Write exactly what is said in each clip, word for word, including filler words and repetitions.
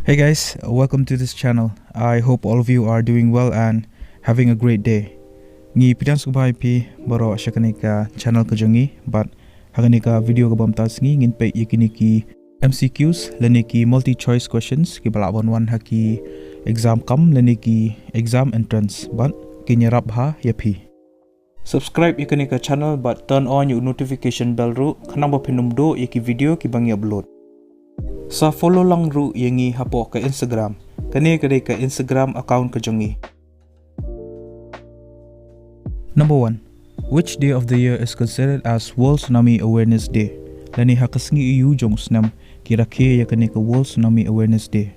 Hey guys, welcome to this channel. I hope all of you are doing well and having a great day. Ngi pdiang sngewbha ïa phi baroh sha kane ka channel ka jong ngi, bad ha kane ka video kaba mynta ka sngi ngin peit ïa kine ki M C Qs lane ki multi choice questions kiba lah ban wan ha ki exam kam lane ki exam entrance, bad kin ïarap bha ïa phi. Subscribe ïa kane ka channel bad turn on ïa u notification bell ruh, khnang ba phin ym duh ïa ki video kiba ngi upload. Sa follow lang ruh ïa ngi hapoh ka Instagram. Kane ka dei ka Instagram account ka jong ngi. Number one. Which day of the year is considered as World Tsunami Awareness Day? Lane ha ka sngi aiu jong u snem ki rakhe ïa kane ka World Tsunami Awareness Day?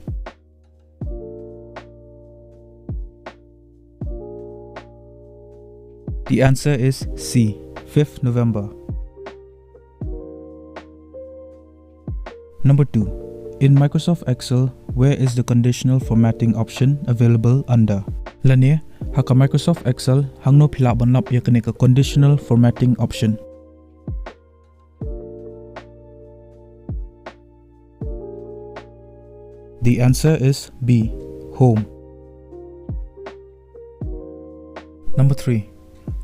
The answer is C, fifth November. Number two. In Microsoft Excel, where is the conditional formatting option available under? Lane, ha ka Microsoft Excel, hangno phi lah ban lap ïa kane ka conditional formatting option? The answer is B, home. Number three.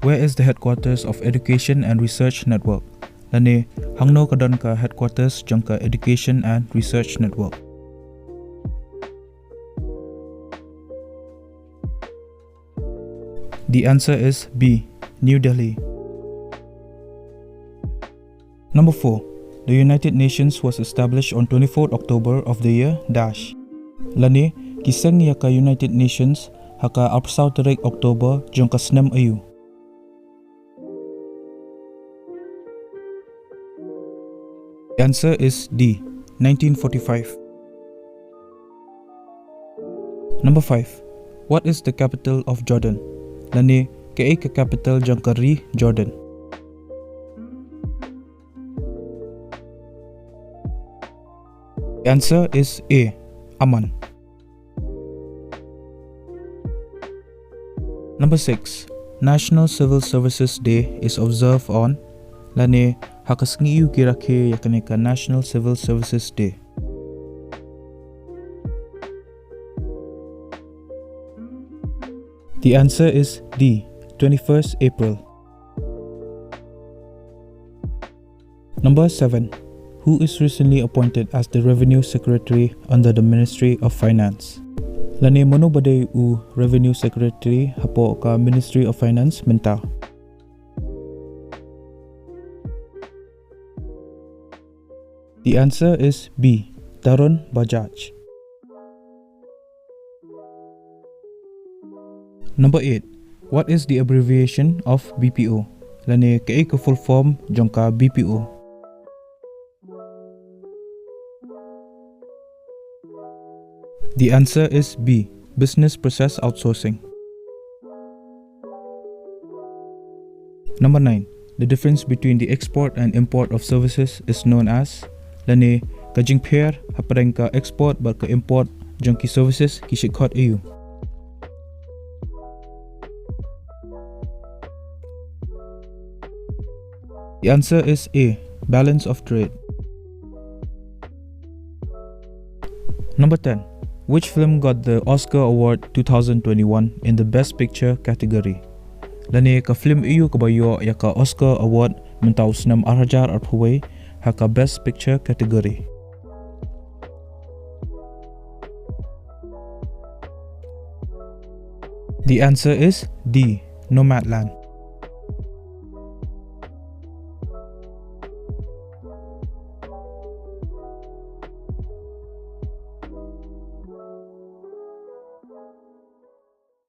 Where is the headquarters of Education and Research Network? Lane, hangno ka don ka headquarters jong ka Education and Research Network? The answer is B, New Delhi. Number four. The United Nations was established on twenty-fourth October of the year dash. Lane, ki seng ïa ka United Nations ha ka arphew saw tarik October jong ka snem aiu? The answer is D, nineteen forty-five. Number five. What is the capital of Jordan? Lane, kaei ka capital jong ka ri Jordan? The answer is A, Amman. Number six. National Civil Services Day is observed on. Lane, ha ka sngi aiu ki rakhe ïa kane ka National Civil Services Day? The answer is D, twenty-first April. Number seven. Who is recently appointed as the Revenue Secretary under the Ministry of Finance? Lane, mano ba dei u Revenue Secretary hapoh ka Ministry of Finance mynta? The answer is B, Tarun Bajaj. Number eight. What is the abbreviation of B P O? Lane, kaei ka full form jong ka B P O? The answer is B, business process outsourcing. Number nine. The difference between the export and import of services is known as. Lane, ka jingpher hapdeng ka export bad ka import jong ki services ki shait khot aiu? The answer is A, balance of trade. Number ten. Which film got the Oscar Award two thousand twenty-one in the Best Picture category? Lane, ka film aiu kaba ïoh ïa ka Oscar Award mynta u snem ar hajar arphew wei ha ka Best Picture category? The answer is D, Nomadland.